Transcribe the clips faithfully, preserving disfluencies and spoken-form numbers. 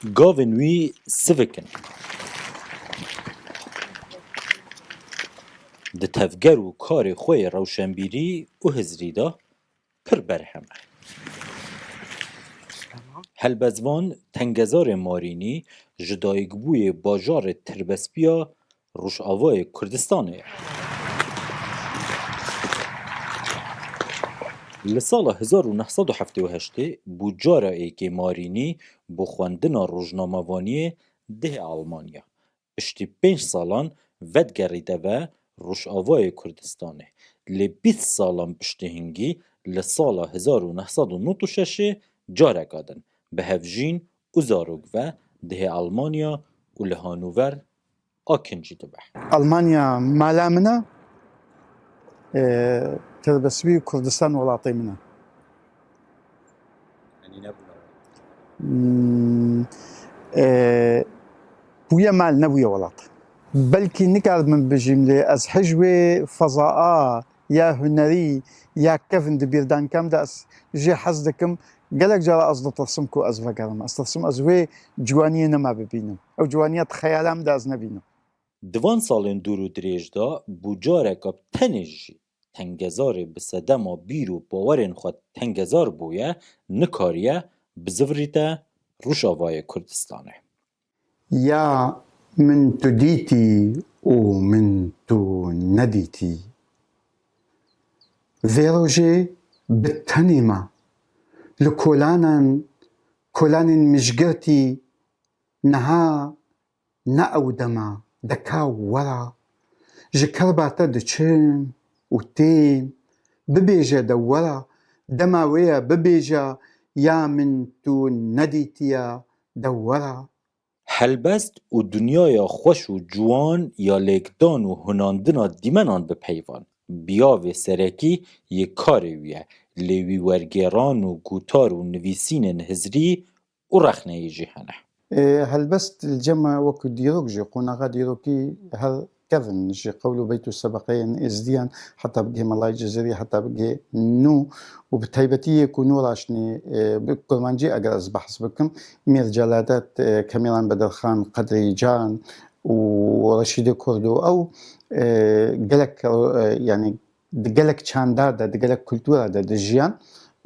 Gavên wî sivik in. Di tevger û karê xwe yê rewşenbîrî û hizrî de pir berhem e. Helbestvan Tengezarê Marînî ji dayikbûyê bajarê Tirbespî ya Rojavayê Kurdistanê ye. Li sala hezar û neh sed û heftê û heştê bû cara êkê Marînî bo xwendina rojnamevaniyê dihê Almanya. Piştî pênc salan vedigerîte ve Rojavayê Kurdistanê. Lê bîst salan piştî hingî li sala hezar û neh sed û nod û şeşê careka din bi hevjîn û zarok ve dihê Almanya û li Hanover a kincî dibe. Almanya mala min e, e, Tirbespî Kurdistan welatê min e. Hmm, e, bûye mal, nebûye welat. Belkî nikaribim bijîm, lê ez hij wê fezaa ya hunerî ya kevn di bîrdanka min de ez jê hez dikim. Gelek cara ez ditirsim ku ez vegerim. Ez tirsim ez wê ciwaniyê nema bibînim. Ew ciwaniya di xeyala min de ez nebînim. Di van salên dûr û dirêj de bû careke bi tenê jî tengezarê bi sedema bîr û bawerên xwe tengezar bûye, nikariye bizivirîte Rojavayê Kurdistanê. Ya min tu dîtî û min tu nedîtî. Vê rojê bi tenê me. Li kolanan, kolanên mijgirtî niha ne ew dema, de ka wera, ji kerba te diçim û tên, bibêje de wera, dema wê ye bibêje, ya min tu nedîtiye, de wera. Helbest û dinyaya xweş û ciwan ya lêkdan û hunandina dîmenan bi peyvan, biyavê serekî yê karê wî ye, lê wî wergêran û gotar û nivîsînên hizrî û rexneyî jî hene. Ê, helbest li cem me wekî dîrok jî, qonaxa dîrokî her kevin ji qewl û beyt û sebeqeyên êzdiyan heta bigihê Melayê Cizîrî, heta bigihê nû û bi taybetî yê ku nû raştînî, ê, bi kurmancî eger ez behs bikim, Mîr Celadet, ê, Kemîran Bedirxan, Qedrî Can û Reşîdê Kurd û ew, ê, gelek, ê, yanî di gelek çanda de, di gelek kultura de dijiyan,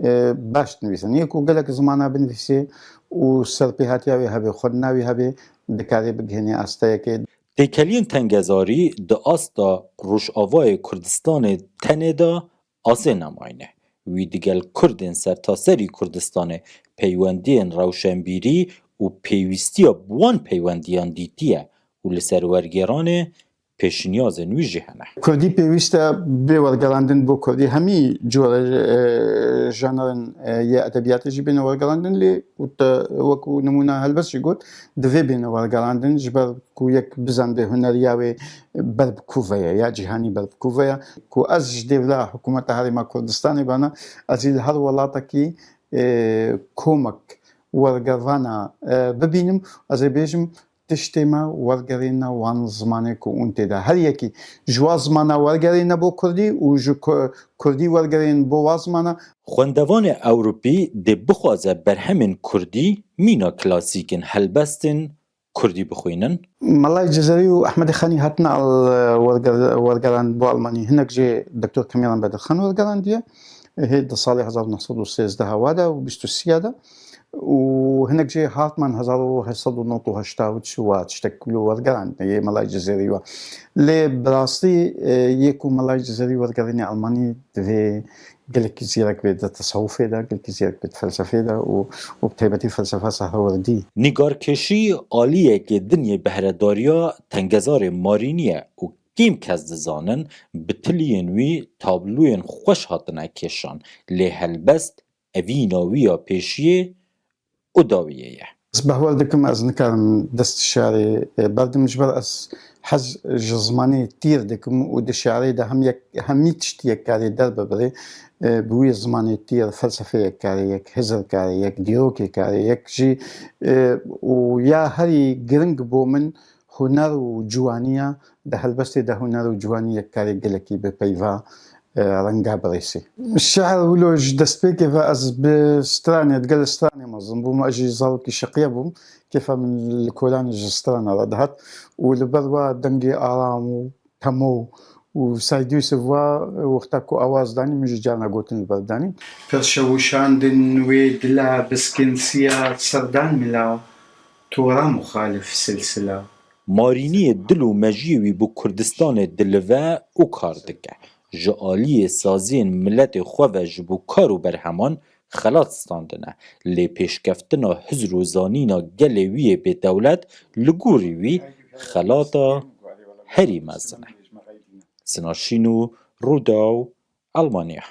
e, baş dinivîsin. Yê ku gelek zimana binivîsê û serpêhatiya wê hebe, xwedina wî hebe, dikarê bigihênê asteyekê. Têkeliyên tengezarî di asta Rojavayê Kurdistanê tenê de asê nemayne. Wî digel Kurdên sertaserî Kurdistanê peywendiyên rewşenbîrî û pêwîstiya bi wan peywendiyan dîtiye û li ser wergêranê pêşniyazên wî jî hene. Kurdî pêwîst e bê wergerandin bo Kurdî. Hemî cure, e, janrên, e, yê edebiyatê jî bêne wergerandin, lê û te wekû nimûna helbest jî got, divê bêne wergerandin, ji ber ku yek bizanibê huneriya wê ber bi ku ve ye, ya cîhanî ber bi ku ve ye. Ku ez ji dêvla hikûmeta Herêma Kurdistanê bana, ez ê li her welatekî, e, komek wergervana, e, bibînim, ez ê bêjim, tiştê me wergerîne wan zimanê ku hûn tê de. Her yekî ji wa zimana wergerîne bo kurdî û ji ku-, kurdî wergerîn bo wa zimana. Xwendevanê Ewropî dê bixwaze berhemên kurdî mîna klasîkên helbestên kurdî bixwînin. Melayê Cizerî û Ehmedê Xanî hatine al, werger-, wergeran bo Almanî. Hinek jê Doktor Kemîran Bedirxan wergerandiye. Hê di salê hezar û neh sed û sêzdeh wa de û bîst û sê ya de. Û hinek jê Hartmann hezar û heşt sed û nod û heşt wa çi wa tiştek wilo wergerandine yê Melayê Cizerî wa. Lê bi rastî, e, yê ku Melayê Cizerî wergerîne Almanî divê gelekî zîrek bê di tesewufê de, gelekî zîrek bê di felsefê de û, û bi taybetî felsefa Sehrawerdî. Nîgarkêşî aliyekê din yê behredariya tengezarê Marînî ye û kêm kes dizanin bi tiliyên wî tabloyên xweş hatine kêşan, lê helbest evîna wî ya pêşiyê û dawiyê ye. Ez behwer dikim, ez nikarim dest şarê, e, berdim, ji ber ez hez ji zimanê tîr dikim û di şarê de hem yek, hemî tiştî yek karê derbibirê, e, bi wî zimanê tîr felsefeyek karê yek, hizir karê yek, dîrokê karê yek jî, e, û ya herî giring bo min huner û ciwaniya, di helbestê de huner û ciwanî yek karê gelekî bi peyva, e, renga birêsê. Şiir wilo ji destpêkê ve ez bi stranê, digel stranê me Zim bûm, ez jî zarokî şeqiye bûm, kêfa min li kolan ji strana re dihat û li ber wa dengê aram û pemo û Saîd Yûsif wa wexta ku awaz danî min jî carna gotin li ber danî. Pir şewişandin wê dila biskin siya serdan mila, tora muxalif silsila. Marîniyê dil û mejiyê wî bi Kurdistanê dilive û kar dike. Ji aliyê saziyên miletê xwe ve ji bo kar û berheman xelat standine. Lê pêşkeftina hizr û zanîna gelê wî yê bêdewlet li gorî wî xelata herî mezin e. Sina Şînû, Rûdaw, Almanya.